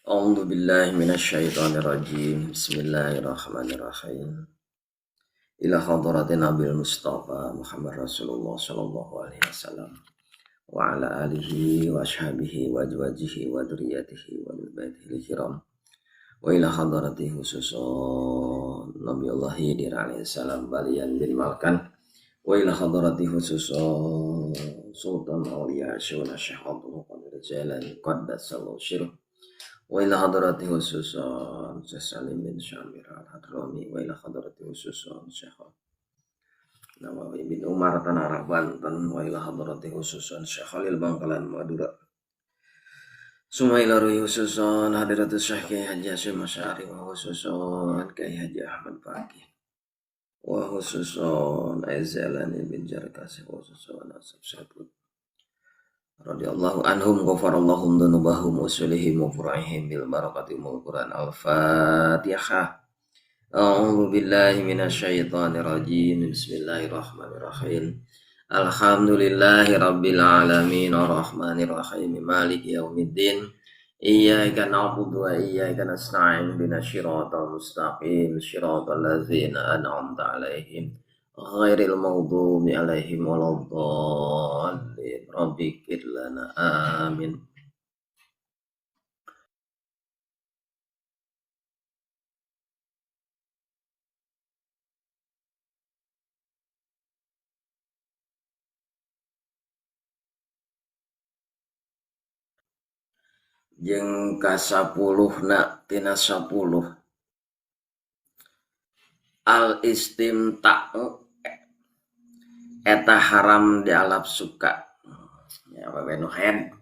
A'udzu billahi minasyaitonir rajim. Bismillahirrahmanirrahim. Ila hadratin Nabil Mustafa Muhammad Rasulullah sallallahu alaihi wasallam wa ala alihi wa ashabihi wa azwajihi wa dzurriyyatihi wa baitihi kiram. Wa ila hadrati khususun Nabiullah Khidir alaihi salam Balian bin Malkan. Wa ila hadrati khususun Sultan Aulia Syuna Syekh Abdul Qadir Jailani qaddasallahu sirruh. Wa ila hadrati khususun Syekh Salim bin Syamir Al-Hadrami. Wa ila hadrati khususun Syekh Nawawi bin Umar Tanarah Banten. Wa ila hadrati khususun Syekh Khalil Bangkalan Madura. Suma ila ruhi khususun hadratus Syekh Kiai Haji Hasyim Asy'ari wa khususun Kiai Haji Ahmad Faqih wa khususun Aizelani bin Jarkasi wa khususun Asab Sabut radhiyallahu anhum ghafarallahu dzunubahum wa sulihim wa fura'ihim bil barakati umul Quran. Al-Fatihah. A'udzu billahi minasyaitonir rajim. Bismillahirrahmanirrahim. Alhamdulillahi rabbil alamin arrahmanir rahim maliki yaumiddin. Iyyaka na'budu wa iyyaka nasta'in ihdinas siratal mustaqim siratal ladzina an'amta 'alaihim ghairil maghdubi 'alaihim waladdallin. Rabbighfir lana amin. Jeung ka-10na tina 10 al istimta'u eta haram dialap suka ya awewe nu haid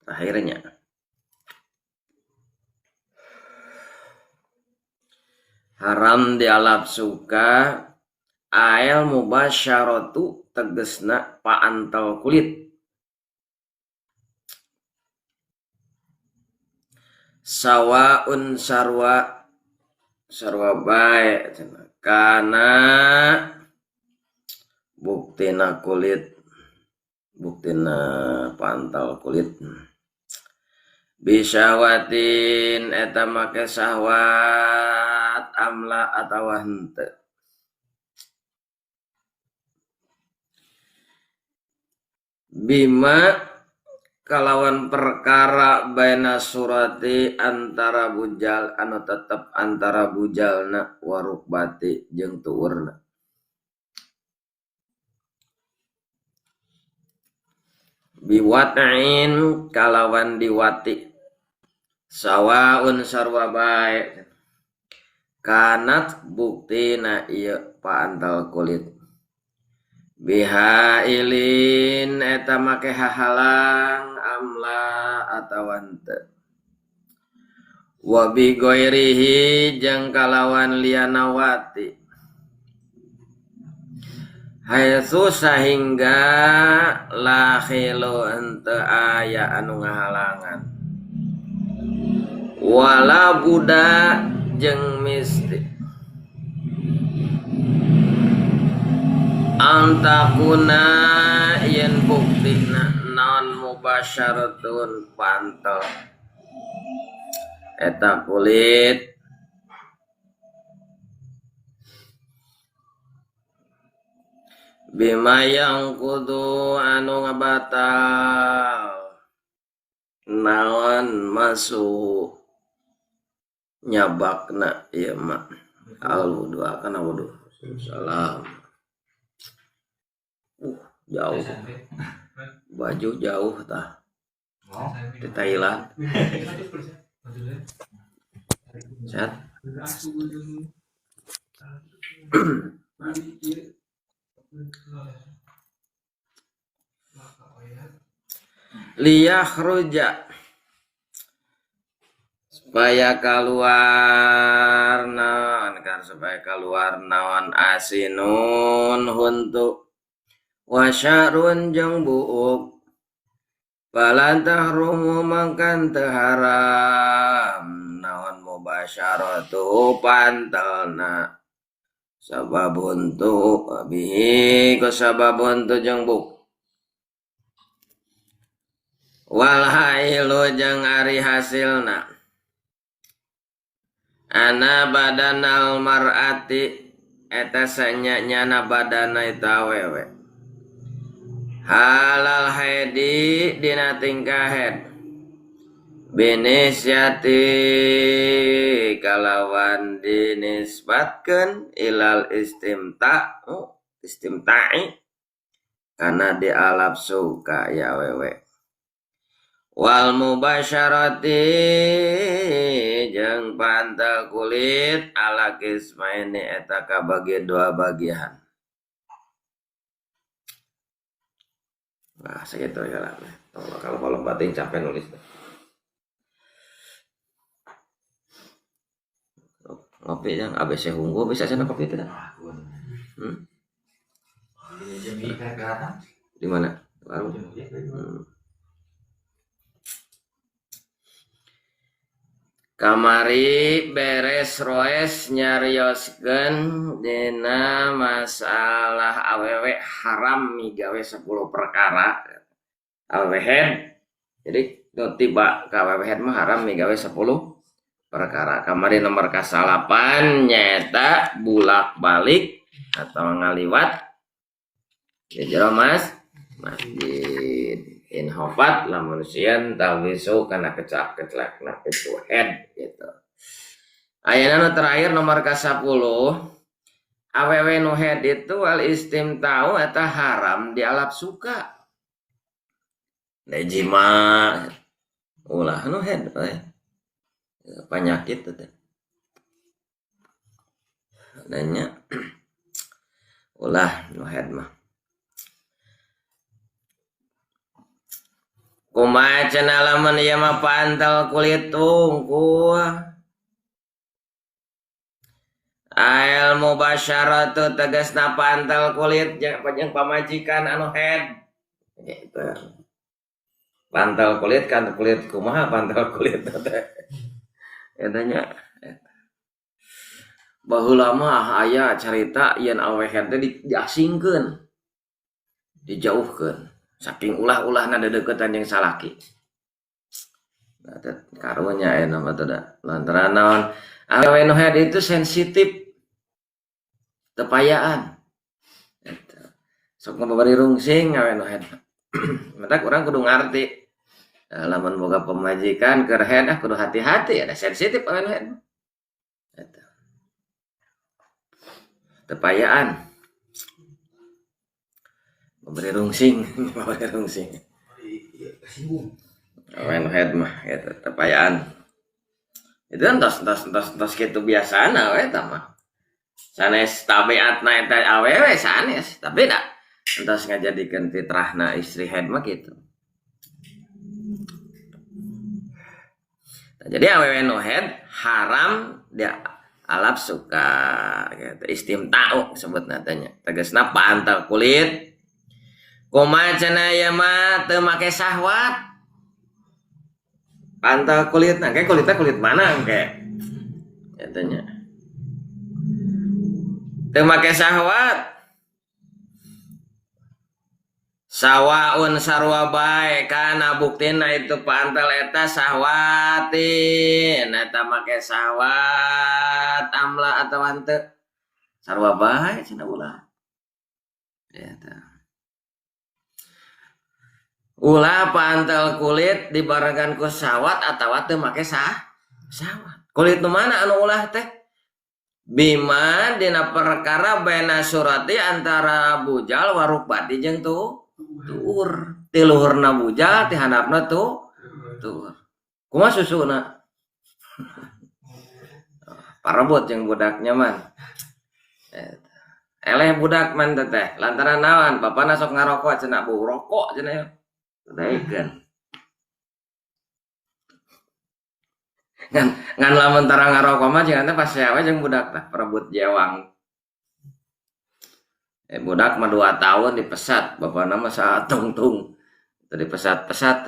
terakhirnya haram dialap suka ael mubasyaratu tegesna paantel kulit sawaun sarwa sarwa bae cenah kana buktina kulit buktina pantal kulit bisyawatin eta make syahwat amla atawa henteu bima kalawan perkara baina surati antara bujal anu tetep antara bujalna warukbati jeung tuurna biwat'in kalawan diwati sawaun sarwa bae kanat buktina ieu paantal kulit bihailin eta make hahalang amla atawa henteu wa bi ghairihi jeung kalawan liana wati haitsu sahingga la khilu henteu aya anu ngahalangan wala buda jeung misti antakuna yen buktina non mubasyaratun pantel eta kulit bima yang kudu anu ngabatal naon masuk nyabakna ieu mah al wudu kana wudu salam. Jauh baju jauh tah di Thailand sehat. Liyakhruja supaya keluar naon kan supaya keluar naon asinun huntu wasyarun jeung buuk fala tahrumu mangkan teu haram naon mubasyaratu pantelna sabab huntu bihi ku sabab huntu jeung buuk Wal hailu jeung ari hasilna ana badanal mar'ati eta sanya-nyana badana itu awewe halal haidi dina tingkah head binisyati kalawan dinisbatkeun ilal istimta'u istimta'i kana dialap suka ya awewe wal mubasyarati jeung pantal kulit ala kismaini eta kabagi dua bagian. Nah segitu ya lah. Kalau kolom batin capek nulis. Ngopi yang ABC hunggu bisa sana kopi tidak? Di mana? Warung. Kamari beres roes nyarioskeun dina masalah awewe haram migawe 10 perkara. Awewe head. Jadi nu tiba ka awewe head mah haram migawe 10 perkara. Kamari nomor ka-8 nyaeta bulak-balik atau ngaliwat di jero masjid. Inhofat lamun sieun talwisu kana kecak-keclekna itu head gitu. Ayeuna nu terakhir nomor ka-10 awewe nu head itu al istimta'u eta haram dialap suka. Lejima ulah nu head we. Penyakit teh. Nanya ulah nu head mah. Kumaha cenah lamun ieu mah pantal kulit tungkul. Ail mubasyaratu tegasna pantal kulit jeung pamajikan anu head. Gitu. Pantal kulit kan kulit kumaha pantal kulit teh. Eta nya. Baheula mah aya carita yen awe head teh diasingkeun. Dijauhkeun. Saking ulah-ulahna dedeukeutan jeung salaki. Nah, teh karunya aya mah teh da. Lantaran naon? Awewe nu head itu sensitif. Tepayaan. Eta. Sok ngabari rungsing awewe nu head. Matak urang kudu ngarti. Lamun boga pamajikan keur head ah kudu hati-hati ada sensitif awewe nu head. Eta. Tepayaan. Memberi rungsing, memberi rungsing. Awewe nu head mah eta tepayaan. Itu kan tos kitu biasana we eta mah. Sanes tabiatna eta awewe sanes, tapi da entos ngajadikeun fitrahna istri head mah kitu. Nah, jadi awewe nu head haram dia alap suka gitu. Istimta'u sebutna teh nya. Tegasna pantal kulit. Kumaha cenah ieu mah teu make syahwat. Pantal kulitna, engke kulitna kulit mana engke? Eta nya. Teu make syahwat. Sawaun sarua bae kana buktina itu pantal eta syahwatin eta make syahwat amla atawa henteu. Sarua bae cenah ulah. Eta. Ulah pantal kulit dibarengan ku syahwat atawa teu make syahwat. Kulit nu mana anu ulah teh? Bima dina perkara baina surati antara bujal warukbati jeung tuur. Ti luhurna bujal ti handapna tuur. Kumaha susuna? Parebut jeung budak nyaman. Eta. Eleh budak man teh lantaran naon? Bapana sok ngarokok cenah bau rokok cenah. Daekeun. Ngan lamun tara ngarokok mah cenah teh pas we jeung budak tah perebut jewang. Budak mah 2 tahun dipesat, bapana mah satungtung. Teu dipesat-pesat.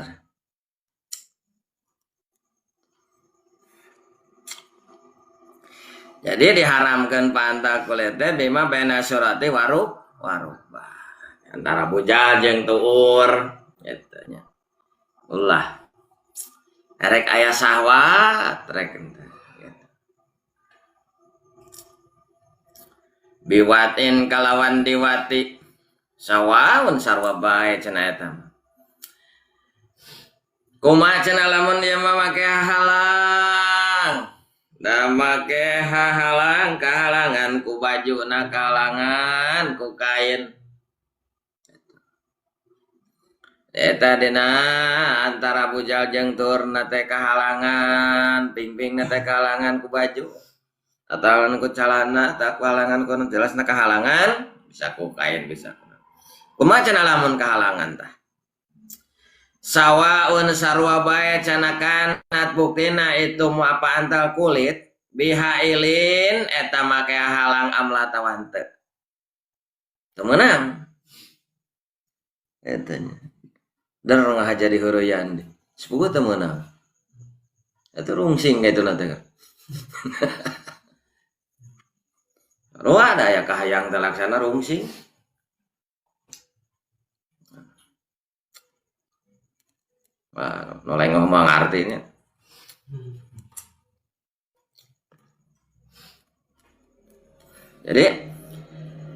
Jadi diharamkeun pantal kulit teh bima baina surati warubah. Antara bujal jeung tuur. Eta nya. Ulah. Erek aya sahwat rek henteu. Biwatin kalawan diwati sawaun sarwa bae cenah eta. Kumaha cenah lamun dia mah make halang. Da make halang kahalangan ku bajuna kahalangan ku kain. Eta dina antara bujal jeung turna teh kahalangan, pingpingna teh kahalangan ku baju. Atalan ku calana, tak kahalangan ku jelasna kahalangan, bisa ku kain bisa ku. Kumaha cenah lamun kahalangan tah? Sawaun sarwa bae cenah kanat buktina itu mu apa antal kulit bihailin eta make halang amla atawa henteu. Teu meunang. Eta nya. Der ngahaja di heureuyaan di. Sepuguh teu meunang. Eta rungsing kitu na teh. Ruah da aya kahayang teh laksana rungsing. Wah, noleng mah ngartinya. Jadi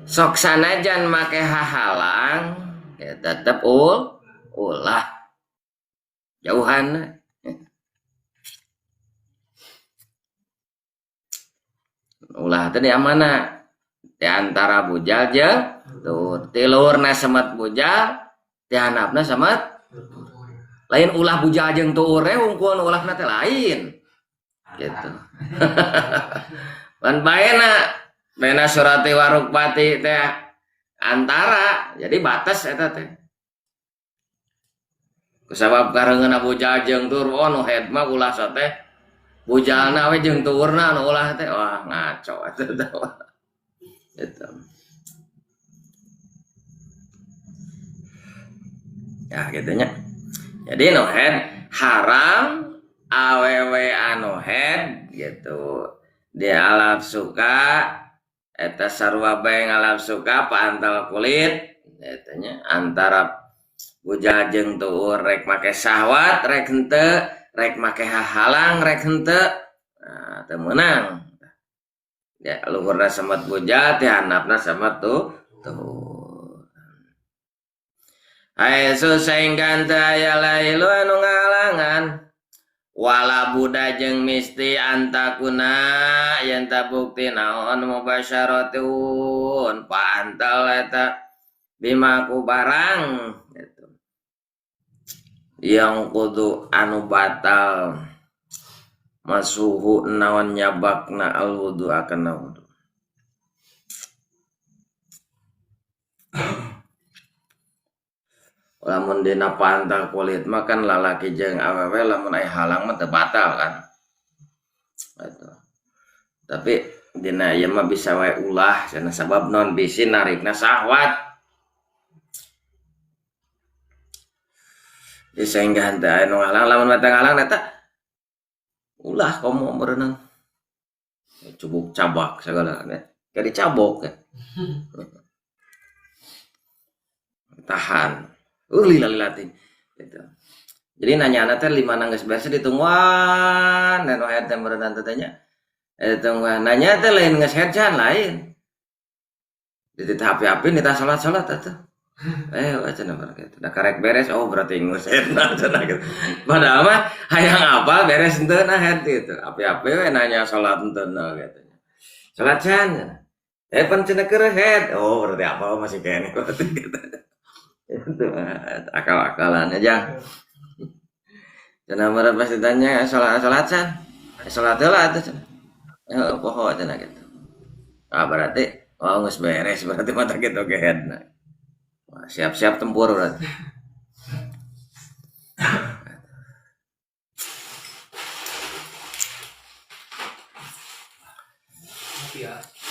sok sanajan make hahalang ya tetep ulah jauhan. Ulah teh di mana? Di antara bujal jeung tuur. Ti luhurna semet bujal, ti handapna semet. Lain ulah bujal jeung tuur we hungkul ulahna teh lain. Gitu. Pan baena baena surati warukpati teh antara, jadi batas eta teh. Kusabab kareungeuna bujal jeung tuur, oh nu head mah ulah teh. Bujalna we jeung tuurna nu ulah teh, wah ngaco eta teh. Gitu. Ya gitu nya. Jadi nu head haram awewe anu head gitu. Dia alap suka eta sarua bae ngalap suka paantal kulit eta nya antara bujal jeung tuur rek make sahwat rek henteu, rek make hahalang rek henteu. Nah, teu meunang. Ya luhurna semet bujal ti handapna semet tuh. Aesu saenggan teu aya lailu anu ngahalangan. Wala buda jeung misti antakuna yen tabukti naon mubasyaratun paantal eta bima ku barang gitu. Yang kudu anu batal masuhu naon nyabakna al wudu akan wudu. Lamun dina pantal kulit mah kan lalaki jeung awewe lamun aya halang mah teu batal kan. Gitu. Tapi dina ieu mah bisa wae ulah cenah sabab non bisi narikna sahwat. Jadi sehingga henteu aya nu ngahalang lamun mah teu ngahalang eta ulah komo meureunang. Cubuk cabak sagala nya. Ka dicabok ya. Tahan. Lila lilating gitu. Jadi nanya teh lima nangis biasa ditungguan dan wahai teh meureunan teh nya. Tungguan nanya teh lain geus headcan lain. Dititah api-api nitah salat-salat atuh. Cenah barang kitu. Da karek beres oh berarti geus headna cenah gitu. Padahal mah hayang apa beres henteu nah head gitu. Api-api we nanya salat henteu gitu. Salat can. Pan cenah keur head. Oh berarti apa masih kene berarti gitu. Itu akal-akalan aja. Cenah meureun pasti tanya salat can. Salat heula atuh cenah. Poho cenah gitu. Ah berarti oh geus beres berarti mah kitu ge headna. Wah, siap-siap tempur berarti.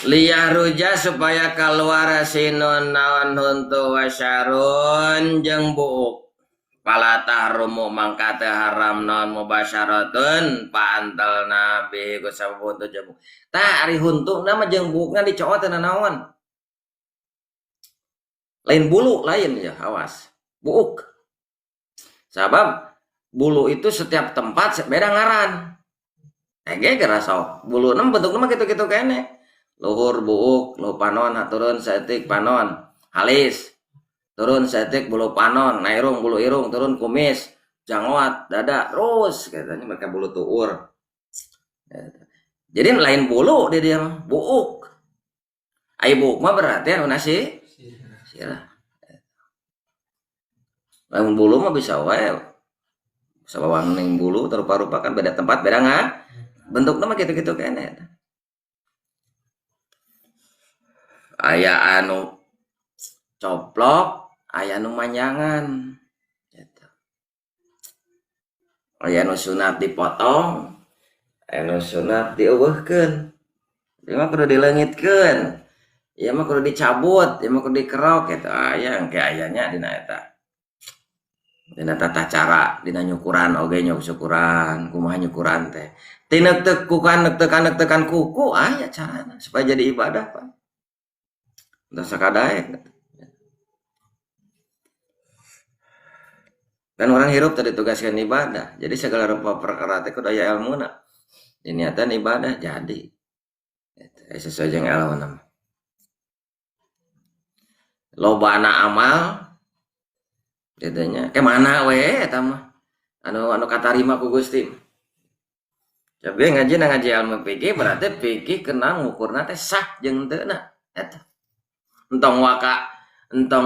Liyahruja supaya keluar sinun naon huntu wasyarun jeung buuk. Pala tahrumu mangka teu haram naon mubasyaratun paantal nabi ku sabab huntu jeung buuk. Tah ari huntuna mah jeung buukna dicoot teh naon? Lain bulu lain ya, awas. Buuk. Sabab Bulu itu setiap tempat beda ngaran. Ge geura sok. Bulu nem bentukna mah kitu-kitu keneh. Luhur buuk, luhur panon, turun saeutik panon, halis. Turun saeutik bulu panon, na irung bulu irung, turun kumis, janggot, dada, terus katanya mereka bulu tuur. Jadi lain bulu dia mah, buuk. Ai buuk mah berarti anu nasi sirah. Lamun bulu mah bisa wae. Sabawang ning bulu rupa-rupa kan beda tempat beda nggak bentukna mah kitu-kitu keneh. Aya anu coplok, aya anu manjangan. Gitu. Aya anu sunat dipotong, aya anu sunat dieuweuhkeun. Ieu mah kudu dileungitkeun. Ieu mah kudu dicabut, ieu mah kudu dikerok gitu. Aya engke ayanya dina eta. Dina tata cara, dina nyukuran oge nyukuran, kumaha nyukuran teh. Tineuk kukan neuk-tekan kuku aya carana supaya jadi ibadah Pak. Teu sakadaek. Kan orang hirup tadi tugaskan ibadah. Jadi segala rupa perkara teh kudu aya elmuna. Diniatan ibadah jadi. Sesuai jeung elmuna. Lobana amal jadinya ke mana we eta mah anu katarima ku Gusti. Tapi ngaji na ngaji ilmu fikih berarti fikih kena ngukurna teh sah jeung henteu na eta. Entong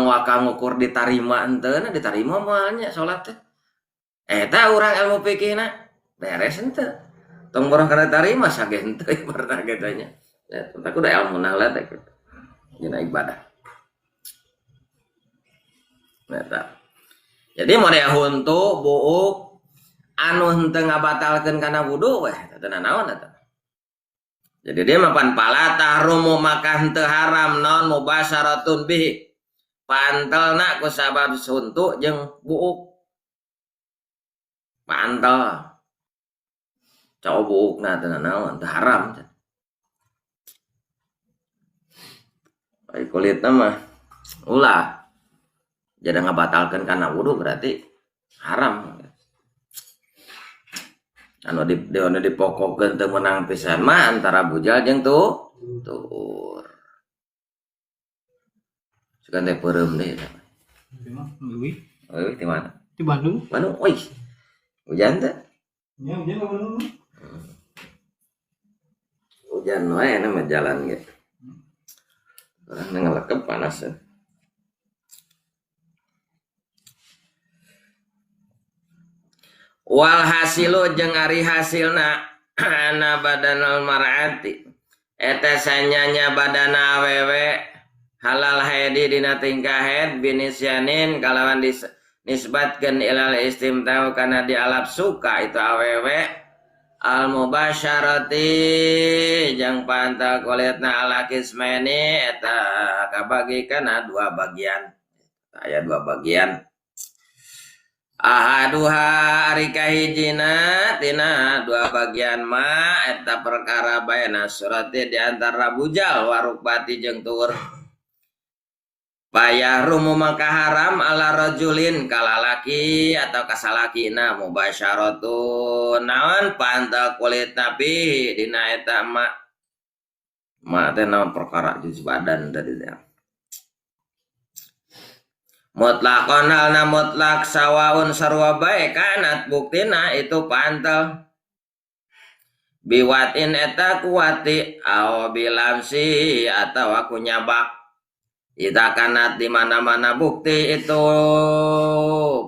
waka ngukur ditarima henteu na ditarima moal nya salat teh. Eta urang ilmu fikihna beres henteu. Tong borong kana tarima sage henteu ibaratna kitu nya. Eta kudu ilmuna lah teh kitu. Dina ibadah. Eta. Jadi model huntu buuk anu henteu ngabatalkeun kana wudu weh teu nanaon eta. Jadi dia mah pan pala tahrumu maka henteu haram naon mubasyaratun bihi. Pantelna ku sabab huntu jeung buuk. Pantel. Cau buukna teu nanaon teu haram. Ai kulitna mah ulah. Jadi ngabatalkeun kana wudu berarti haram. Anu di anu dipokokeun teu meunang pisan mah antara bujal jeung tuur. Sugan teh peureum deui eta. Leuwih. Leuwih di mana? Di Bandung. Bandung, euy. Hujan teh? Nya hujan ka Bandung. Hujan wae na mah jalan ge. Urang ngelekep panas. Ya. Wal hasilu jeung ari hasilna ana badanal mar'ati eta sanyanya badana awewe halal haidi dina tingkah haid binisyanin kalawan nisbatkeun ilal istimtau kana dialap suka itu awewe al mubasyarati jeung pantal kulitna ala kismaini eta kabagi kana dua bagian aya dua bagian. Ahaduha ari kahijina tina dua bagian ma eta perkara baena surati di antara bujal warukbati jeung tuur. Payahrumu maka haram ala rajulin kalalaki atau kasalakina mubasyaratun naon pantal kulit nabi dina eta ma. Ma teh naon perkara juz badan tadi teh. Mutlaqon halna mutlak sawaun sarwa bae kanat buktina itu pantal biwatin eta kuwati aw bilamsi atau aku nyabak ida kanat di mana-mana bukti itu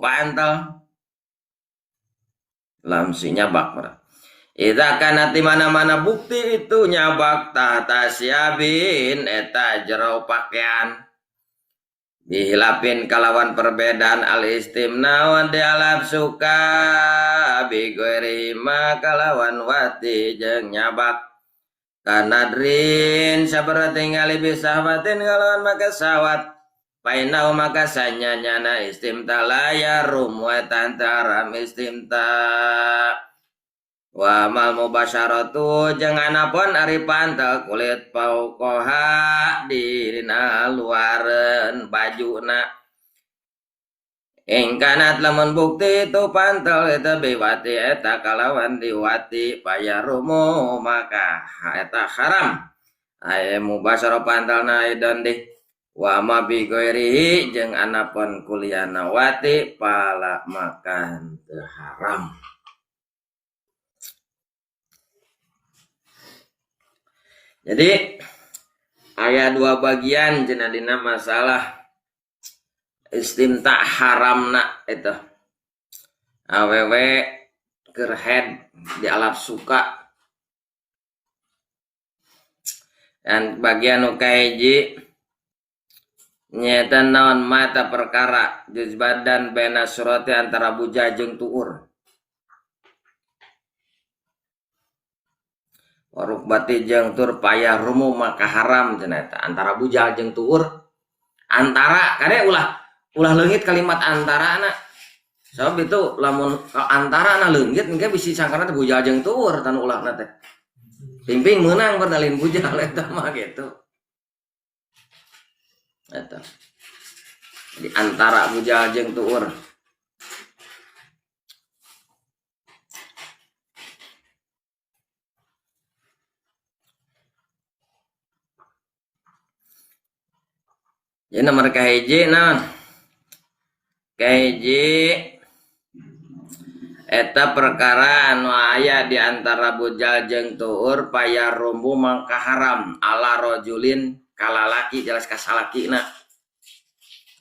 pantal lamsi nyabak ida kanat di mana-mana bukti itu nyabak tahta siabin eta jero pakaian dihilapin kalawan perbedaan al istimna wan dialap suka bigorima kalawan wati jeung nyabak kanadrin sabaraha tingali bisahwatin kalawan maka sawat painau maka sanyanyana istimta la yarum wa tantaram istimta wa mal mubasyaratu jeung anapun ari pantel kulit paukoha dina luareun bajuna Ingkanat lamun bukti itu pantal eta biwati eta kalawan diwati payarumu maka eta haram. Aya mubasyarah pantalna aidan deh. Wa ma bi ghairihi jeung anapun kuliana wati pala makan teu haram. Jadi aya dua bagian cenah dina masalah istimta haramna itu. Awewe keur head di alap suka. Dan bagian nu kahiji nyaeta naon mata perkara juz badan baina surati antara bujal jeung tuur. Warukbati jeung tur payah rumu maka haram cenah eta antara bujal jeung tuur. Antara kade ulah leungit kalimat antarana. Sabab itu lamun antarana leungit engke bisi sangkana teh bujal jeung tuur tan ulahna teh. Pingping meunang berdalin bujal eta mah gitu. Eta. Di antara bujal jeung tuur. Jadi nomor kahiji naon? Kahiji eta perkara anu aya di antara bujal jeung tuur payah rumbu mangka haram ala rajulin kalalaki jelas ka salakina.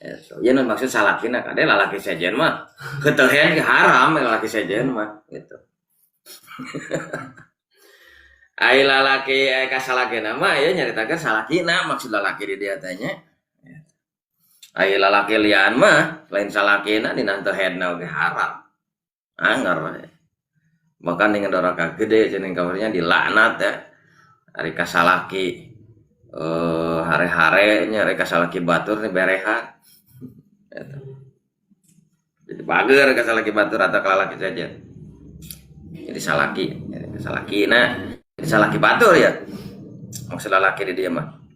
Eta ieu nu maksud salakina kade lalaki sejen mah ketehen ge haram lalaki sejen mah gitu. Ai lalaki ka salakina mah ieu nyaritakeun salakina maksud lalaki di dieu teh nya. Ai lalaki lian mah lain salakina dina teu headna oge haram. Anger. Bahkan dengan doraka gede cenah kabarnya dilaknat ya. Ari ka salaki hare-hare nya ari ka salaki batur nih berehan. Eta. Jadi bager ka salaki batur atau ka lalaki saja. Jadi salaki, jadi salakina, jadi salaki batur ya. Maksud lalaki di dia mah.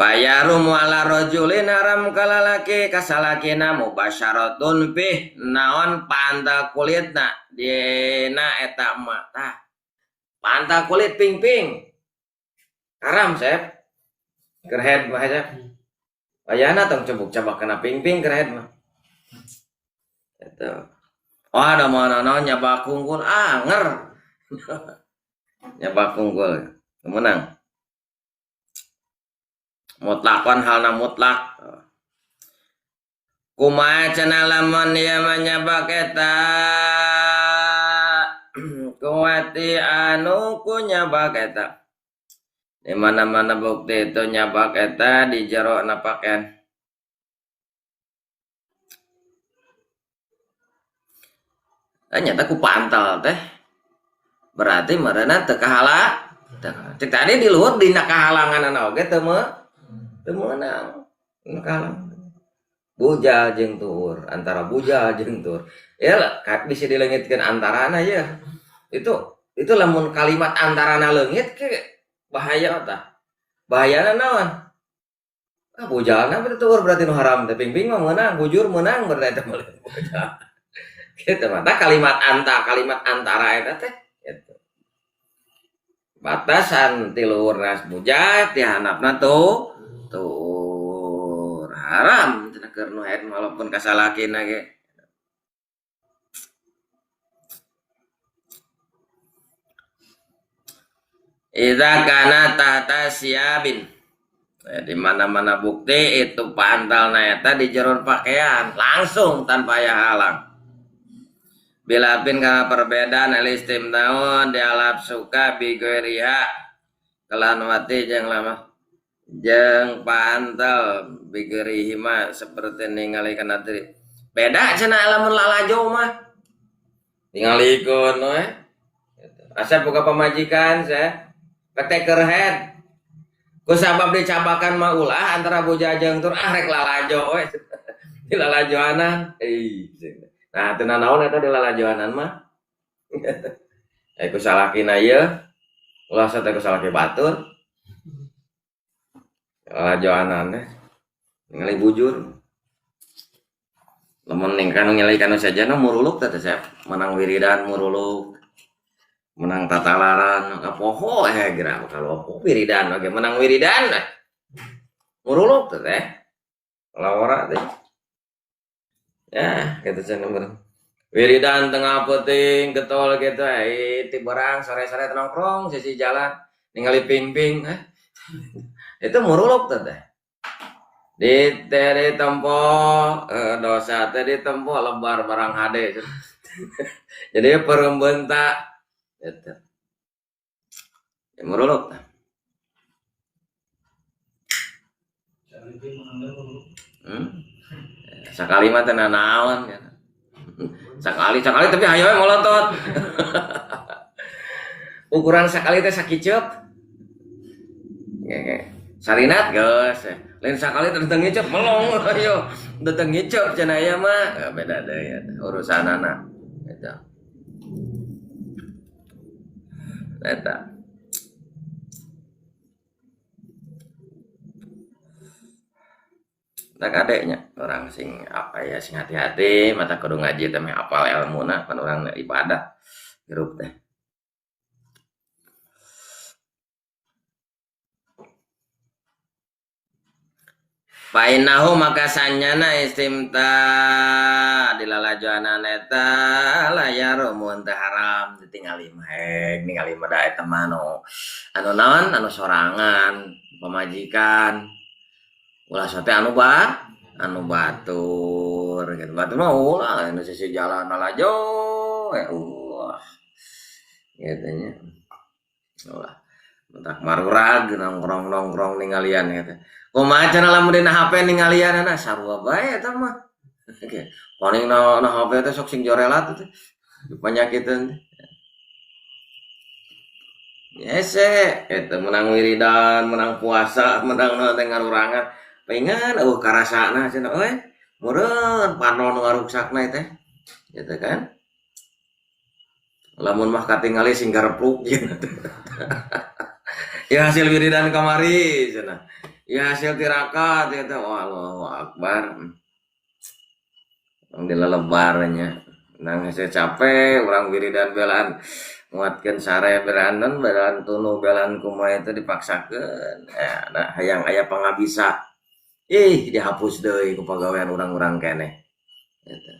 Bayaru muala rajulin haram kalalaki kasalakina mubasyaratun bih naon pantal kulitna dina eta mah tah pantal kulit ping-ping haram sep keur head mah sep ayana tong cebuk-cabak kana ping-ping keur head mah eta oh ada mana naon nyabak kungkul anger nyabak kungkul menang mutlakon halna mutlak kumaha cenah lamun ieu mah nyabak eta kuwati anu ku nyabak eta di mana-mana bukti itu nyabak eta di jero na pakaian nyata ku pantal teh berarti meureunan teu kahala cek tadi di luhur dina kahalanganana oge teu meunang kahalang bujal jeung tuur antara bujal jeung tuur ya bisa dileungitkeun antarana ya itu lamun kalimat antarana leungit ke bahaya tah bahayana naon ah bujalna berarti tuur berarti nu haram teh ping-ping mah meunang bujur meunang berarti eta mah bujal kitu mah tah kalimat anta kalimat antara eta teh gitu batasan ti luhurna bujal ti handapna tuh tuur haram cenah keur nu haid walaupun kasalakina ge. Idza kana tahta siabin. Di mana-mana bukti itu pantalna eta di jero pakaian langsung tanpa aya halang. Bilapin kana perbedaan al-istimnaun dialap suka bi ghairiha kelan wati jeung lama jeung pantal bigerihi mah seperti ningali kana diri. Beda cenah lamun lalajo mah. Ningalikeun we. Asa boga pamajikan saya. Pek keur head. Ku sabab dicabakan mah ulah antara bujal jeung tur ah rek lalajo we. Di lalajoanan. Ih. Nah, teu nanaon eta di lalajoanan mah. Ku salakina ieu. Ulah sate ku salaki batur. Lalajoanan teh. Ningali bujur. Lamun ning kanu ningali kanu sajana muruluk teh saya menang wiridan muruluk. Menang tatalaran kapoho geura kalau wiridan oge menang wiridan. Muruluk teh. Lawara teh. Ya, kitu cenah meureun. Wiridan tengah peuting getol kitu ti berang sore-sore nongkrong sisi jalan ningali ping-ping. Itu muruluk teh. Di teh ditempo dosa teh ditempo lebar barang hade. Jadi perembentak gitu. Ya muruluk teh. Sakali mah teu nanaon kan. Sakali tapi hayo we molotot. Ukuran sakali teh sakiceup. Sarinat geus. Lain sakali teh dateng ngiceup melong ayo. Dateng ngiceup cenah aya mah beda deui eta urusanana. Eta. Eta. Tak adeknya orang sing apa ya sing hati-hati mata kudu ngaji teh meh apal elmuna pan urang ibadah hirup teh. Fainahu maka sanyana istimta dilalajoanan eta layar mun teh haram ditingali mah ningali mah da eta mah anu naon anu sorangan pamajikan ulah sote anu anu batur gitu batur mah ulah anu sisi jalan lalajo wah gitu nya ulah mentak marurag nongkrong-nongkrong ningalian gitu. Kumaha cenah lamun dina HP ningalianana sarua bae eta mah. Oke. Paling na HP teh sok sing jorelat teh. Panyakiteun teh. Hese eta menang wiridan, menang puasa, menang naon teh ngarurangan. Paingan eueuh karasana cenah euy. Meureun panon ngaruksakna teh. Gitu kan. Lamun mah katingali sing garepluk jeung. Ya hasil wiridan kamari cenah. Ya hasil tirakat ya teh wah Allahu akbar. Urang dilelebarnya. Nang hese capek urang wiridan belaan nguatkeun sare belaan belaan tunu belaan kumaha itu dipaksakeun. Ya nah hayang aya pangabisa. Ih dihapus deui ku pagawean urang-urang keneh. Eta.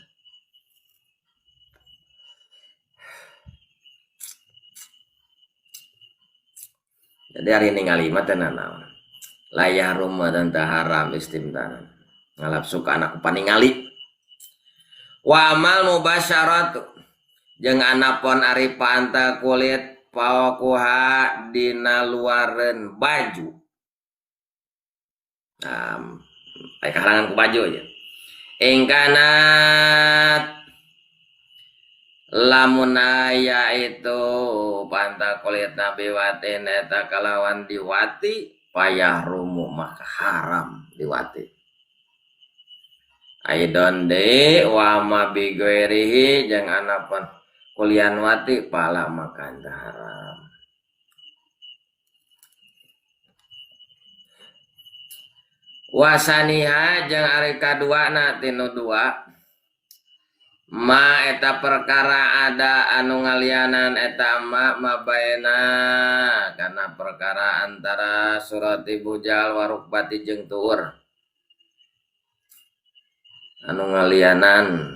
Jadi hari ningali mah teh nanaon. Layar rumah dan taharam istimtanan ngalap suka anak paningali wa amal mubasyarat jeung anapon ari paanta kulit pawakuha dina luareun baju aya kahalangan ku baju ya ingkanat lamun aya itu paanta kulit nabi watin eta kalawan diwati payah rumu maka haram diwati. Aidon de wa ma bi ghairihi jeung anapun kulian wati pala maka haram. Wasaniha jeung ari kaduana tinu dua ma eta perkara ada anu ngalianan eta ma mabaena karena perkara antara surat bujal warukbati jeung tuur anu ngalianan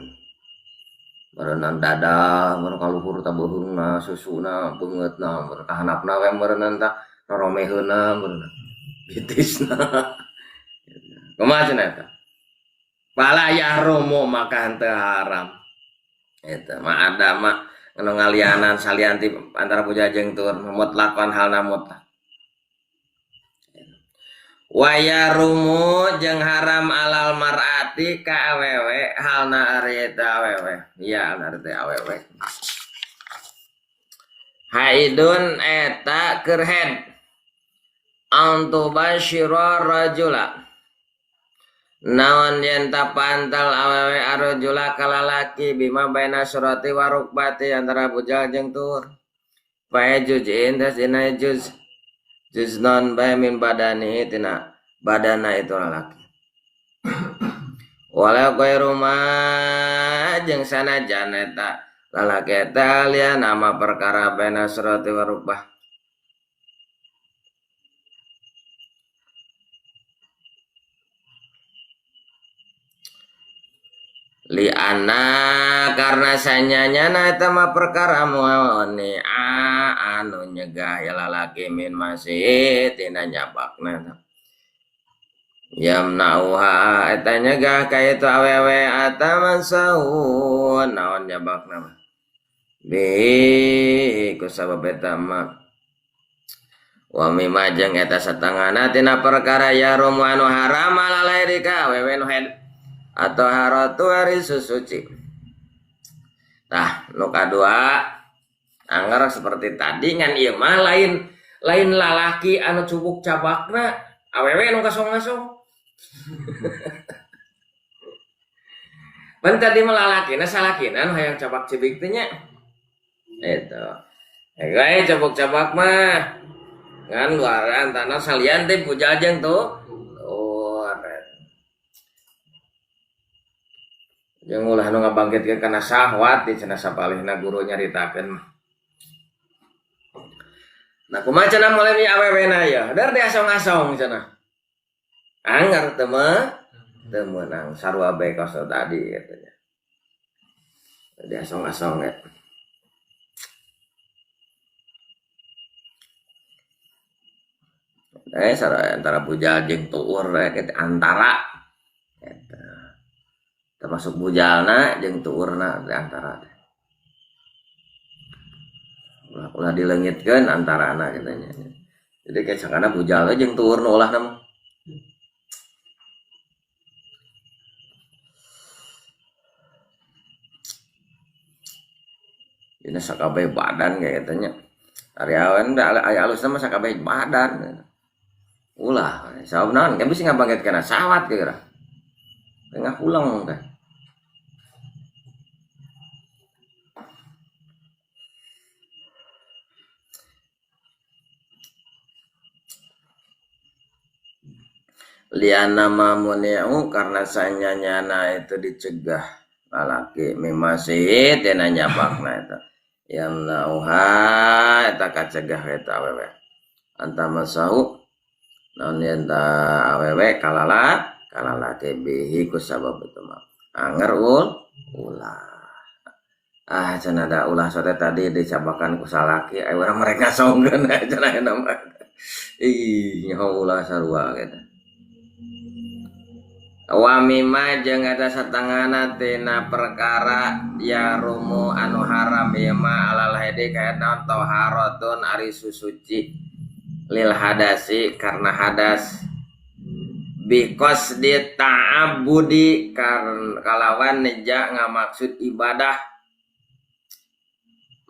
meureunnan dada meureun kaluhur ta beuheungna susuna beungeutna meureun kahanapna we meureunnan ta roromeheunna meureunna bitisna kumaha cenah eta pala yahrumu maka henteu haram. Eta mah ada mah anu ngalianan salianti antara puja jeung tur mutlakon halna mutlak. Wa yarumu jeung haram alal mar'ati ka awewe halna ari eta awewe. Iya halna ari awewe. Haidun eta keur head antubashira rajula. Naon yen tapantal awewe arjula kalalaki bima baina surati warukbati antara bujal jeung tur. Pae juzin tas dina juz juz non bae min badani tina badana itu lalaki. Walau ghairu ma jeung sanajan eta lalaki eta lian nama perkara baina surati wa rukbah. Liana karena sanyanya eta mah perkara muani anu nyegah ya lalaki min masih tina nyabakna. Yamnauha eta nyegah ka itu awewe ataman saun naon nyabakna mah. Bi ku sabab eta mah. Wa mimma jeung eta satengahna tina perkara ya rumu anu haram lalai ka awewe nu haid atau haratu hari susuci. Tah nu kadua anggar seperti tadi ngan ieu mah lain lalaki anu cubuk cabakna awewe nu kasong-kasong. Pan tadi mah lalakina salakina nu hayang cabak cibik teh nya. Eta. Gae cabak-cabak mah ngan luaran tanah salian teh bujal jeung tuh. Oh, jeung ulah nu ngabangkitkeun kana syahwat di cenah sapalihna guru nyaritakeun mah. Nah kumaha cenah mulai mi awewena ya, dar diasong-asong cenah. Anggar teu meunang sarua bae kos tadi katanya. Diasong-asong ya. Sarua antara bujal jeung tuur antara eta. Termasuk bujalna jeung tuurna di antara teh. Ulah dileungitkeun antarana kitu nya. Jadi kayak sakana bujalna jeung tuurna ulahna mah. Dina sakabeh badan kayak kitu nya. Ari aweun da aya alusna mah sakabeh badan. Ulah, sabab naon kan bisi ngabangkitkeun syahwat geura. Tengah pulang teh. Liana mamuni'u karena sanyanyana itu dicegah lalaki mimasih tina nyabakna eta yamnauha eta kacegah eta awewe antamasahu naon yen ta awewe kalala kalalaki bihi ku sabab itu mah anger ulah ah cenah da ulah sote tadi dicabakan ku salaki aya urang mereka songkeun cenah eta mah ih nyaho ulah sarua kitu. Wa mimma jeung eta satengahna tina perkara ya rumu anu haram ieu mah alal haidi ka eta taharatun ari susuci lil hadasi karena hadas bikos di ta'abudi kalawan neja ngamaksud ibadah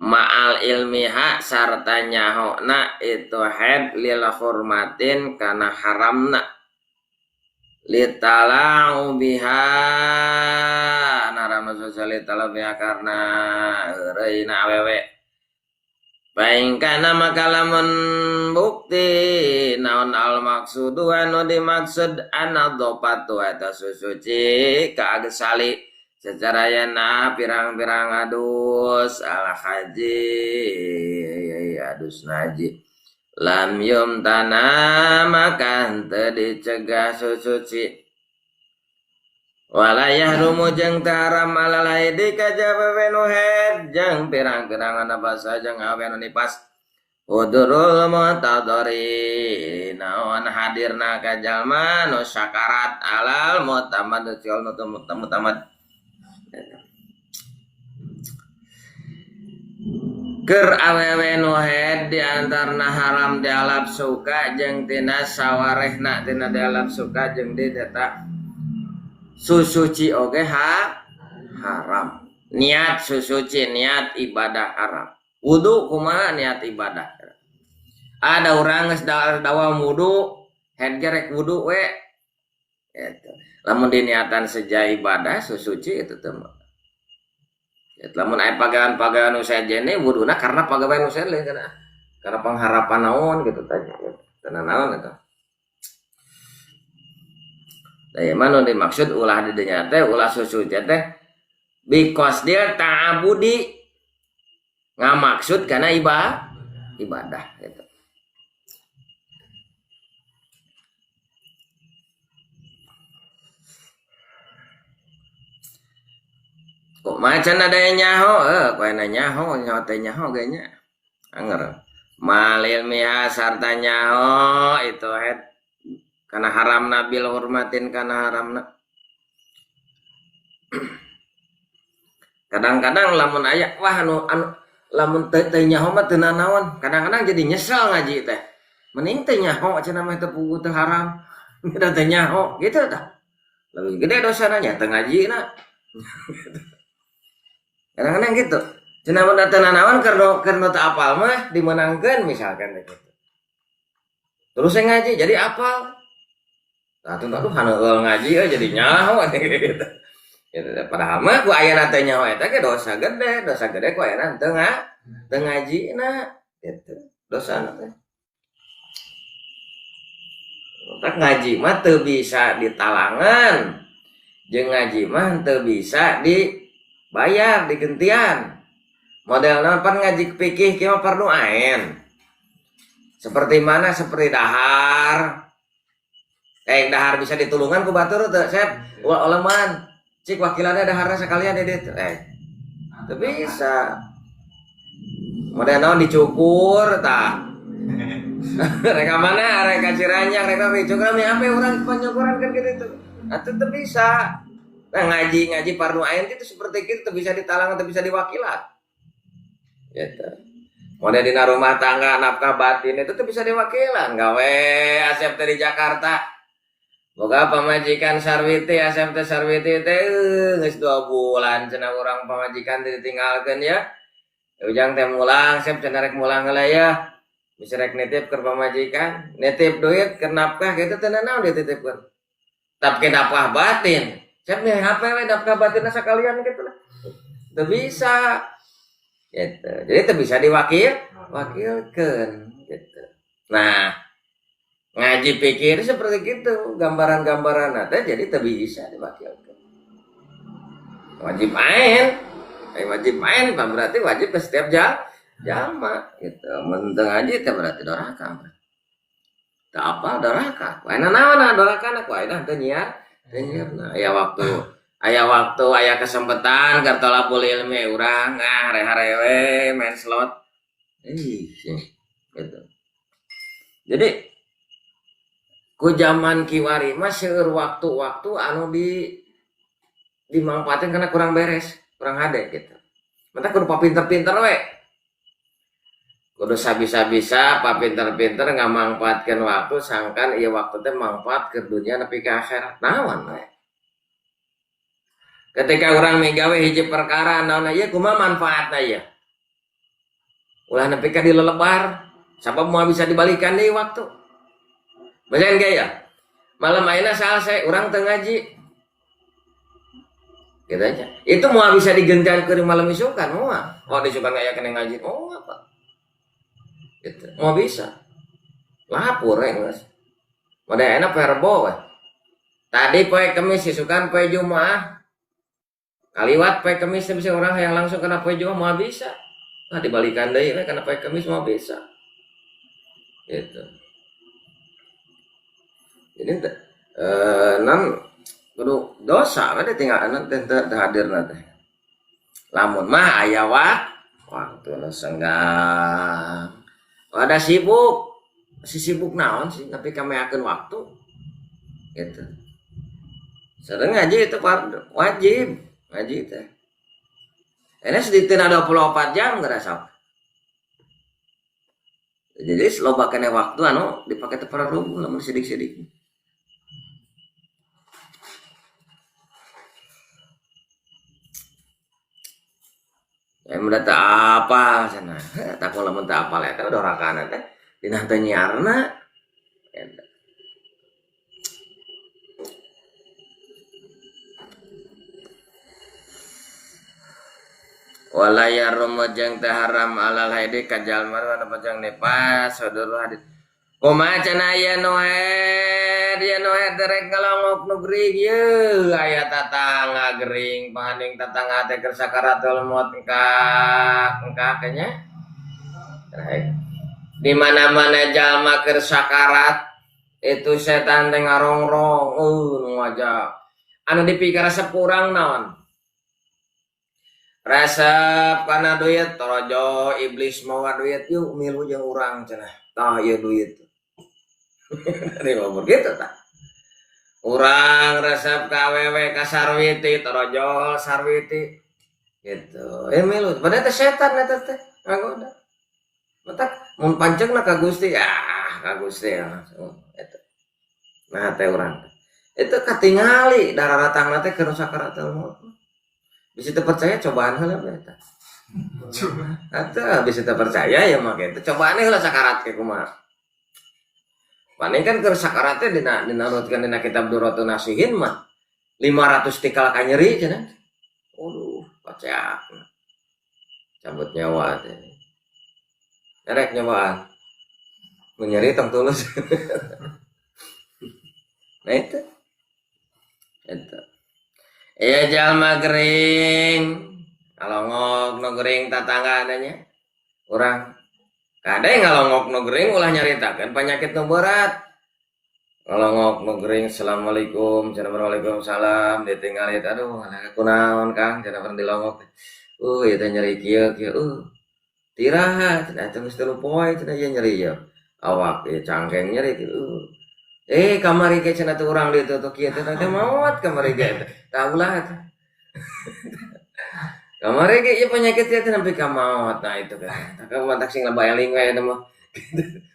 ma'al ilmiha sarta nyahona itu haid lil hurmatin kana haramna litalau biha narama sosial litalau biha karena reina awewe baingkana maka lamun bukti naon al maksudu anu dimaksud anadhofatu eta susuci kaagsali secara yana pirang-pirang adus al haji adus naji lam yum tanah maka henteu dicegah susuci wala yahrumu jeung teu haram alal haidi ka jawabe nu haid jeung pirang-pirangan basa jeung awe nu nipas hudurul muhtadori naon hadirna ka jalma nu sakarat alal mutamad mutamad keur awewe nu haid di antarna haram dialap suka jeung tina sawarehna tina dialap suka jeung di eta susuci oge haram. Niat susuci niat ibadah haram. Wudu kumaha niat ibadah. Ada urang geus dawam wudu, head ge rek wudu we. Eta. Lamun diniatan seja ibadah susuci itu teh mah. Lamun aya pagawean-pagawean nu sejen wuduna karena pagawean nu sejen kana. Karena pengharapan naon gitu tanya. Karena naon eta. Da ieu mah nu dimaksud ulah di dinya teh ulah susu teh because dia ta'abudi ngamaksud kana ibadah gitu. Kok macan ada yang nyaho, kok enak nyaho, nyaho teh nyaho kayaknya. Anger. Malil miha sarta nyaho itu head karena haramna bil hurmatin karena haramna. Kadang-kadang lamun aya wah anu lamun teu nyaho mah teu nanaon. Kadang-kadang jadi nyesel ngaji teh. Mending teu nyaho cenah mah teu puguh teu haram. Da teu nyaho gitu tah. Lebih gede dosana nya teu ngajina. Kadang-kadang gitu. Cenah mun teu nanaon keur teu apal mah dimenangkeun misalkan gitu. Terus saya ngaji jadi apal. Nah, tuh aduh haneul ngaji euy jadi nyaho gitu. Gitu. Padahal mah ku ayana teh nyaho eta ge dosa gede ku ayana teu ngajina gitu. Dosana teh. Tak ngaji mah teu bisa ditalangan. Jeung ngaji mah teu bisa dibayar digentian. Model naon pan ngaji fikih kieu mah fardu ain. Seperti mana? Seperti dahar. Dahar bisa ditulungan ku batur teu, Sep. Uleman. Cik wakilannya daharna sekalian di ditu. Teu bisa. Model naon dicukur tah. Reka mana? Reka Ciranjang, reka dicukur mi ampe urang panyukuran kan kitu. Atuh teu bisa. Nah ngaji fardu ain itu seperti itu teu bisa ditalang teu bisa diwakilan. Gitu. Model dina rumah tangga nafkah batin itu tuh bisa diwakilan. Gawe Asep teh di Jakarta. Boga pamajikan Sarwiti, Asep teh Sarwiti teh geus 2 bulan cenah urang pamajikan teh ditinggalkeun ya. Ujang teh mulang, Sep cenah rek mulang heula ya. Bisa rek nitip keur pamajikan, nitip duit keur nafkah kitu teh naon dititipkeun. Tapi nafkah batin. Sep nih HP we nafkah batinna sakalian kitu lah. Teu bisa. Gitu. Jadi itu bisa diwakilkan gitu. Nah, ngaji pikir seperti gitu, gambaran-gambaran ada jadi itu bisa diwakilkan. Wajib main, wajib main, Pak, berarti wajib ke setiap jama gitu. Mun teu ngaji teh berarti doraka. Teu apa doraka? Ku ayeuna naon doraka na ku ayeuna teu nyiar, teu nyiarna. Aya waktu, aya kesempatan keur tolabul ilmi urang ah reha-rewe main slot. Ih, gitu. Jadi ku zaman kiwari mah seueur waktu-waktu anu dimangfaatin karena kurang beres, kurang hade gitu. Mata kudu papinter-pinter we. Kudu sabisa-bisa papinter-pinter ngamangfaatkeun waktu sangkan ieu waktu teh mangfaat ke dunia nepi ka akhirat. Naon we. Ketika orang migawe hiji perkara naon ieu kumaha manfaatna ieu? Ulah nepi ka dilelebar, sabab moal bisa dibalikan deui waktu. Bacain gaya. Malam ayeuna salse urang teu ngaji. Gitu aja. Itu moal bisa digentian ke malam isukan moal. Oh disukan aya kena ngaji. Oh apa? Gitu. Moal bisa. Lapor we geus. Model enak verbo we. Tadi poe Kemis isukan poe Jumaah. Kaliwat poe Kemis bisa orang yang langsung kena poe Jumaah moal bisa. Nah dibalikan deui we kana poe Kemis moal bisa. Gitu. Jadi nan kudu dosa we tinggal teh teu hadirna teh. Lamun mah aya waktu nu senggang. Ada sibuk. Si sibuk naon sih tapi kameakeun waktu. Gitu. Sareng ngaji itu wajib ngaji teh. Ini sedikit 24 jam ngerasa. Jadi loba kene waktu anu dipake teh para rubuh lamun sidik-sidik. Ya mun teu apal cenah. Tah lamun teu apal eta dorakana teh dina teu nyiarna. Eta. Wala yarumu jeung teu haram alal haidi ka jalma anu pajang nipas saudara hadis. Kumaha cenah aya nu haid head ya nu head rek ngalongok nu gering ye aya tatangga gering paning tatangga teh keur sakaratul maut engkak engkak nya. Di mana-mana jalma keur sakarat itu setan teh ngarongrong nu ngajak. Anu dipikir resep kurang naon? Resep kana duit, torojo iblis mawa duit, yuk milu jeung urang cenah. Tah ieu duit. Begitu tah. Urang resep ka awewe ka sarwiti, torojol sarwiti. Gitu. Eh milu, padahal teh setan eta teh ngagoda. Matak mun pancegna ka Gusti, ah ka Gusti langsung eta. Nah teh urang. Itu katingali dararatangna teh keur sakaratul maut. Bisa teu percaya cobaan heula we eta. Coba. Atuh bisa teu percaya ya mah kitu. Cobaan heula sakarat ke kumaha. Paling kan keur sakarat teh dina dinarutkeun dina kitab Durratun Nasihin mah 500 tikal kanyeri cenah. Waduh, paceak. Cabut nyawa teh. Erek nyobaan. Mun nyeri tong tulus. Nah itu. Itu. Iya jalma gering. Ngalongok nu gering tatangga adanya. Urang kade ngalongok nu gering ulah nyaritakeun penyakit nu berat. Ngalongok nu gering assalamualaikum cenah, waalaikumsalam, ditinggali aduh kunaon Kang cenah pernah dilongok. Ieu teh nyeri kieu kieu. Tiraha cenah teh geus 3 poe cenah ieu nyeri ieu. Awak ieu cangkeng nyeri kieu. Eh kamari ge cenah teh urang dieu teh kieu teh teh maot kamari ge. Tah ulah teh. Kamari ge ieu penyakit ieu teh nepi ka maot. Nah itu kan. Tah kamu mantak sing loba eling we eta mah.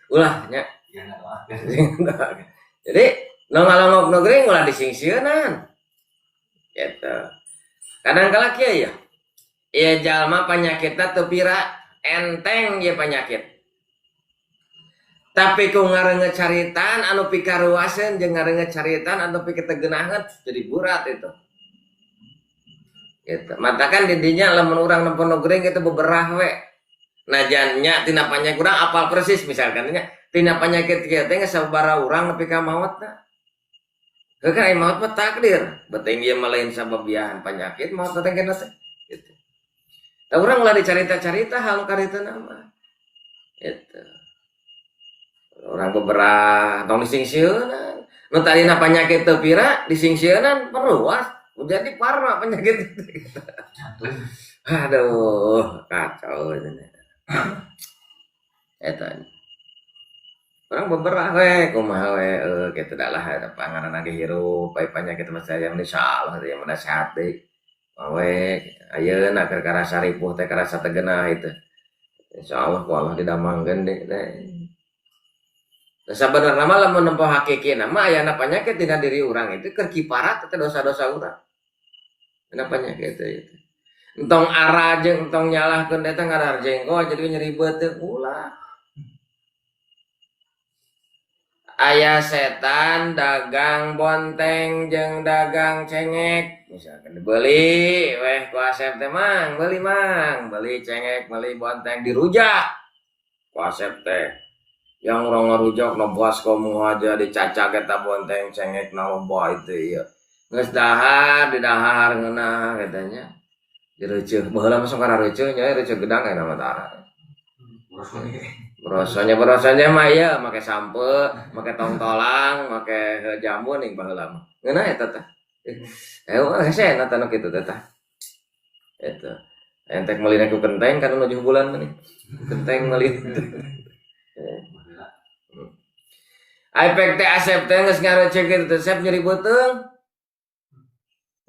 Ulah nya. Ya lah. Jadi nu ngalongok nu gering ulah disingsieunan. Gitu. Kadang kala kieu ya. Ieu jalma panyakitna teu pira, enteng ieu penyakit. Tapi ku ngareungeut caritaan anu pikaruaseun jeung ngareungeut caritaan anu piketegenaheun jadi berat itu. Gitu. Matakan didinya lamun urang nempo nu gering itu beberah we. Najan nya tina panyakit urang apal persis misalkan nya tina penyakit kieu teh geus sababaraha urang nepi ka maotna. Heuh kan aya maot mah takdir. Beuting ieu mah lain sababiahan penyakit maot teh kena teh. Gitu. Tah urang ulah dicarita-carita hal nu karituna mah. Gitu. Orang beberah tong disingsieunan. Nu tadina penyakit teu pira disingsieunan perluas jadi parah penyakit itu. Aduh, kacau ini. Eta. Urang beberah we kumaha we kitu dah lah eta pangaranna ge hirup aya penyakit mah saya insyaallah teh mun sehat deui. We ayeuna keur karasa ripuh teh karasa teu geunah itu. Insyaallah ku Allah didamangkeun deui teh. Sabenerna mah lamun nempo hakikina mah ayana penyakit dina diri urang itu keur kiparat teh dosa-dosa urang. Dina penyakit teh itu. Entong ara jeung entong nyalahkeun eta ngadar jengko jadi nyeri beuteung ulah. Aya setan dagang bonteng jeung dagang cengek misalkan dibeli weh ku Asep teh mang beli mang beli cengek beli bonteng dirujak ku Asep teh. Yang orang ngarujak nobas kamu aja dicacak eta bonteng cengek na loba itu ieu. Geus dahar didahar ngeunah katanya. Direuceuh baheula mah sok karareuceuh nya reuceuh gedang aya mah tara. Brosonnya mah ieu make sampe, make tongtolang, make jambu ning baheula mah. Ngeunah eta teh. Hese eta nu kitu teh tah. Eta. Entek meuli ku kenteng kan 7 bulan mah nih. Kenteng meuli. Efek teh Asep teh geus ngarecek kitu teh Sep nyeri beuteung.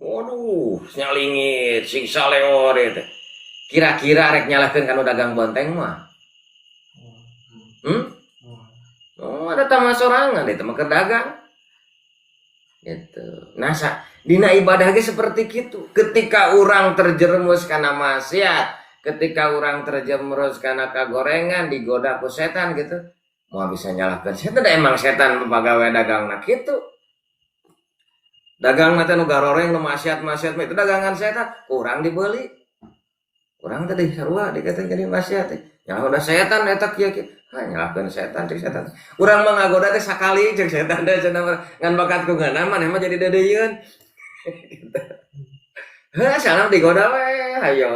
Waduh, nyalingit siksa leor ieu teh. Kira-kira rek nyalahkeun kanu dagang bonteng mah. Oh, ada tambah sorangan itu mah keur dagang. Gitu. Nah, dina ibadah ge seperti kitu. Ketika urang terjerumus kana maksiat, ketika urang terjerumus kana kagorengan, digoda ku setan gitu, mau bisa nyalahkeun setan, emang setan pagawe dagangna kitu. Dagang teh nu garoreng nu maksiat-maksiat mah itu dagangan setan, kurang dibeli. Urang teh deui sarua dikatain jadi maksiat teh. Nyalahkeun setan eta kieu kieu. Ha nyalahkeun setan cek setan. Urang mah ngagoda teh sakali cek setan teh cenah ngan bakat ku ngeunah maneh mah jadi deudeuieun. Heuh salam digoda we. Hayo,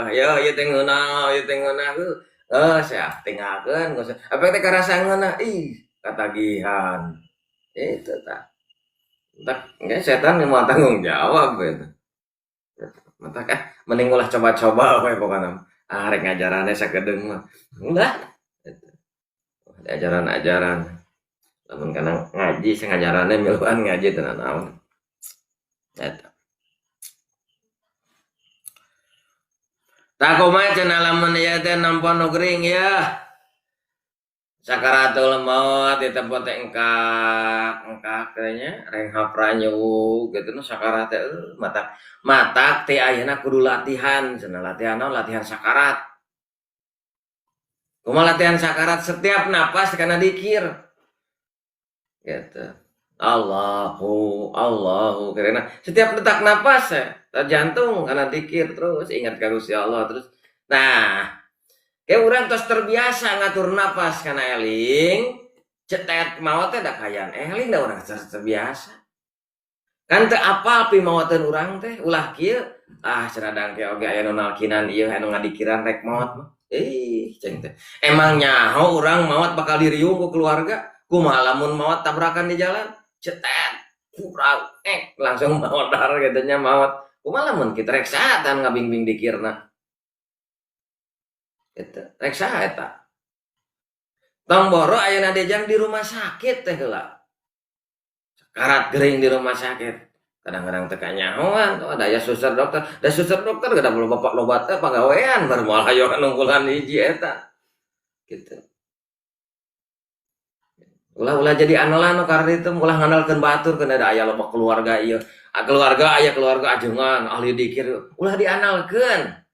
hayo ieu teh ngeunah, ieu teh ngeunah. Heuh sia tinggalkeun apa teh karasa ngeunah ih katagihan. Itu tah. Entak setan moal tanggung jawab gitu. Matak ah mending ulah coba-coba we pokona. Ah rek ngajaranna sakedeung mah. Ulah. Gitu. Ajaran-ajaran. Lamun kana ngaji sing ngajaranna miluan ngaji teu naon. Eta. Tah kumaha cenah lamun ieu teh nampa nu gering ya. Sakaratul maut ditempo teh engkak engkak teh nya renghap ranyuk gitu nu sakarat teh matak matak teh ayeuna kudu latihan cenah latihan naon latihan sakarat. Kumaha latihan sakarat setiap napas kana dikir. Gitu. Allahu Allahu karena setiap detak napas ya jantung karena dikir terus ingat ka Gusti Allah terus. Nah, kayak urang tos terbiasa ngatur napas kana eling, cetet maot teh da kayan eling da urang terbiasa. Kan teu apal pimaoteun urang teh ulah kieu, ah cenah dangke oge aya nu nalkinan ieu anu ngadikiran rek maot mah. Ih, ceng teh. Emang nyaho urang maot bakal diriung ku keluarga, kumaha lamun maot tabrakan di jalan, cetet, kurang ek langsung maot dar gitu nya maot. Kumaha lamun kita rek saha tah ngabingbing dikirna. Gitu, rek saha eta. Tong boro ayeuna dejang di rumah sakit teh heula. Sakarat gering di rumah sakit. Kadang-kadang teh kanyahoan tuh ada ya suster dokter, da suster dokter kada perlu bapak loba teh pagawean baru moal hayo nunggulan hiji eta. Gitu. Ulah-ulah jadi andalan nu karena itu ulah ngandalkeun batur keun ada aya loba keluarga ieu. Keluarga aya keluarga ajengan ahli dikir ulah diandalkeun.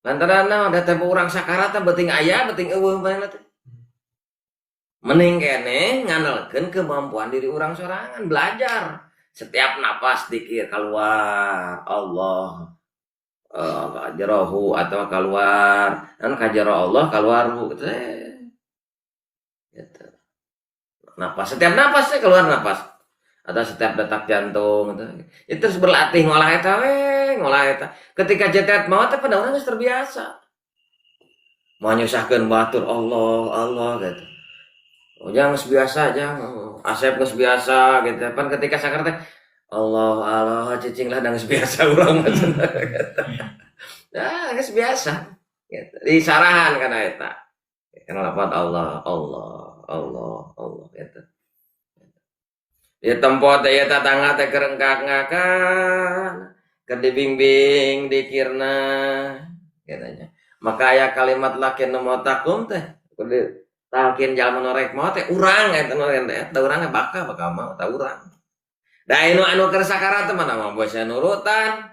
Lantaran naon da tempo urang sakarat teh beuting aya beuting eueuh manehna teh. Mending keneh ngandalkeun kemampuan diri urang sorangan belajar. Setiap napas dikir keluar Allah kajrohu atau keluar kan kajro Allah keluar gitu. Gitu. Napas setiap napas teh keluar napas atau setiap detak jantung gitu. Itu terus berlatih ngolah eta we, ngolah eta. Ketika jetet maot teh pada urang geus terbiasa. Mau nyusahkeun batur Allah, Allah gitu. Oh, jangan geus biasa jang, Asep geus biasa gitu. Pan ketika sakar teh Allah, Allah cicing lah geus biasa urang mah cenah gitu. Nah, geus biasa gitu. Disarahan kana eta. Kana lafaz Allah, Allah, Allah, Allah gitu. Di tempo teh ieu tatangga teh keur engkak-engkakan, keur dibimbing dikirna katanya. Maka aya kalimat lakin nu takum teh kudu talkin jalma nu rek maot teh urang eta nu eta urang bakal bakal maot ta urang. Da anu keur sakarat teh mana mah bosnya nurutan.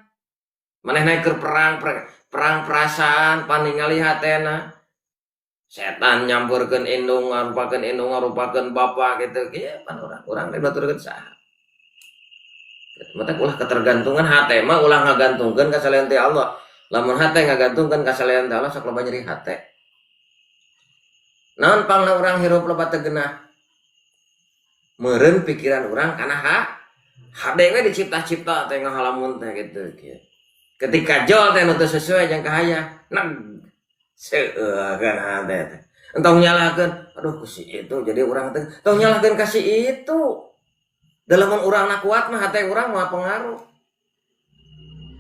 Manehna keur perang perang perasaan paningali hatena. Setan nyampurkeun indung ngarupakeun bapa gitu kieu pan urang urang teh baturkeun saha. Mata ulah ketergantungan hate mah ulah ngagantungkeun ka salian ti Allah. Lamun hate ngagantungkeun ka salian ti Allah sok loba nyeri hate. Naon pangna urang hirup loba teu geunah? Meureun pikiran urang kana hade we dicipta-cipta teh ngahalamun teh gitu kieu. Ketika jol teh nu teu sesuai jeung kahayang, neg seueuh kana hate teh. Entong nyalahkeun, aduh ku si itu jadi urang teh tong nyalahkeun ka si itu. Da lamun urangna kuat mah hate urang moal pengaruh.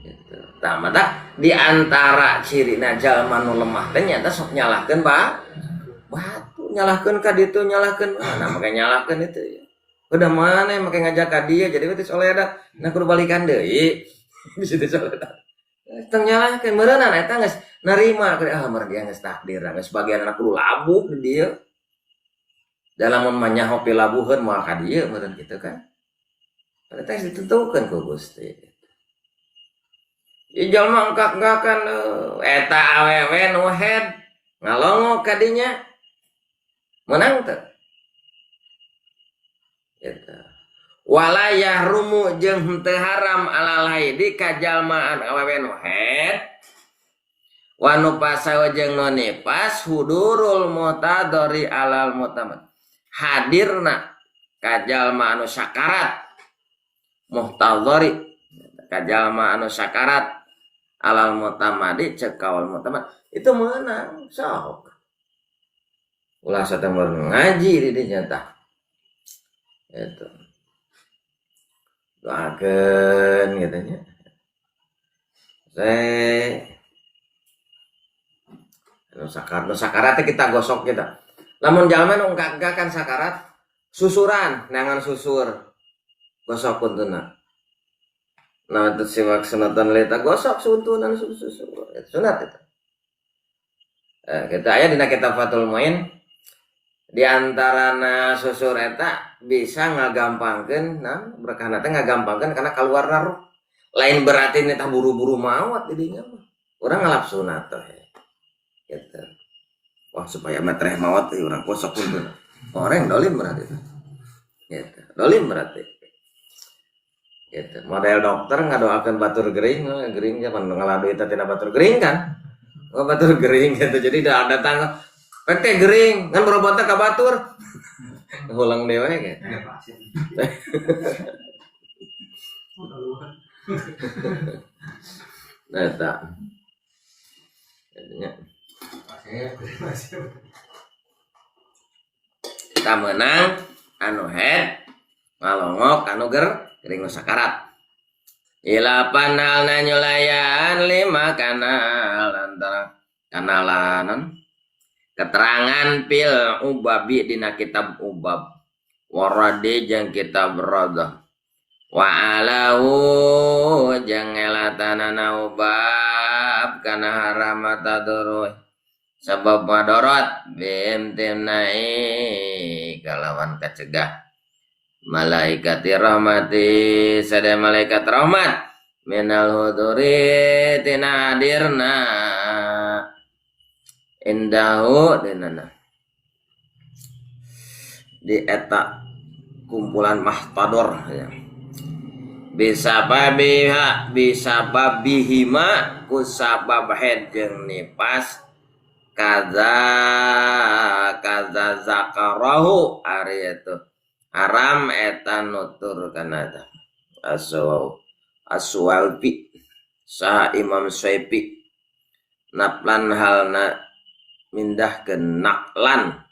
Gitu. Tah mata di antara cirina jalma nu lemah teh nyata sok nyalahkeun batu, nyalahkeun ka ditu, nyalahkeun nah make nyalahkeun itu ya. Udah mana make ngajak ka dia jadi we teh soledat. Nah kudu balikan deui. Bisa teh soledat. Tong nyalahkeun meureunna eta geus narima ah meureun dia geus takdir geus bagian anak kudu labuh di dieu. Da lamun mah nyaho pilabuheun moal ka dieu meureun kitu kan. Eta geus ditentukeun ku Gusti. Ieu jalma engkak-engkakan eta awewe nu head ngalongok ka dinya. Menang teu? Gitu. Wala yahrumu jeung henteu haram alal haidi ka jalmaan awewe nu head. Wa nufasa jeung nu nifas hudurul muhtadori alal mutamad. Hadirna ka jalma anu sakarat muhtadori ka jalma anu sakarat alal mutamadi cek kaul mutamad itu meunang sok. Ulah satemur ngaji di dinya tah. Itu. Doakeun kitu nya. Saya nu sakarat kita gosok kita. Lamun jalma nu enggak-enggakan sakarat susuran neangan susur gosok kuntuna. Nah itu siwak sunatan leta gosok suntunan susur sunat itu. Kita aya dina kitab Fathul Muin di antarana susur eta bisa ngagampangkeun nah berkahna teh ngagampangkeun karena kaluarna ruh. Lain berarti neta buru-buru maot di dinya mah. Urang ngalap sunat teh. Gitu. Wah supaya metreh maot euy urang gosok kuntuna. Orang dolim berarti itu. Gitu. Dolim berarti. Gitu. Model dokter ngadoakeun batur gering, gering zaman ngaladu eta tina batur gering kan. Oh, batur gering gitu. Jadi datang pek teh gering, ngan berobatna ka batur. Ulang dewe gitu. Nah eta. Jadinya kita menang anu head ngalongok anu gering nu sakarat. Ilapan halna nyulayan lima kanal antara kanalanan keterangan pil ubabi dina kitab ubab waradi jeung kitab radah wa alahu jeung ngelatanana ubab kana haramata duruh sabab madorot bimtimnai kalawan kacegah malaikati rahmati sada malaikat rahmat minal huduri tina hadirna indahu dinana di eta kumpulan mahtador ya. Bisa babiha bisa babihima kusabab head jeung nipas kaza kaza zakarahu ari itu haram eta nutur kana eta aswalbi sa Imam Syafi'i naplan halna mindahkeun naklan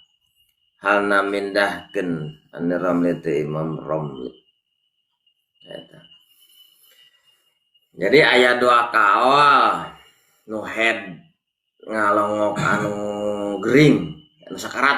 halna mindahkeun anu Ramli teh Imam Ramli eta. Jadi aya dua kaol nu head ngalongok anu gering anu sakarat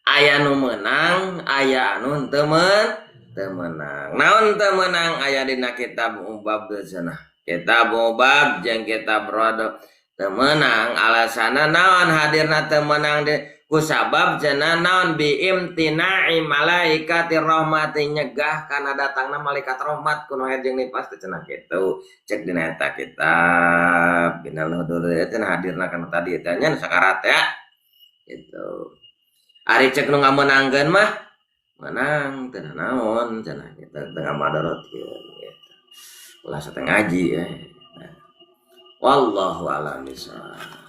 aya nu meunang aya anu teu meunang. Naon teu meunang aya dina kitab Ubab cenah. Kitab Ubab jeung kitab Rada teu meunang alasana naon hadirna teu meunang kusabab cenah naon biimtina'i malaikati rahmati nyegah kana datangna malaikat rahmat kuno jeung nipas teh cenah kitu. Cek dina eta kitab binal hudur cenah hadirna kana tadi teh nya sakarat ya. Gitu. Ari cek nu ngamenangkeun mah menang teu naon cenah kitu teu ngamadorotkeun gitu. Ulah satengah ngaji ya. Wallahu a'lam bishawab.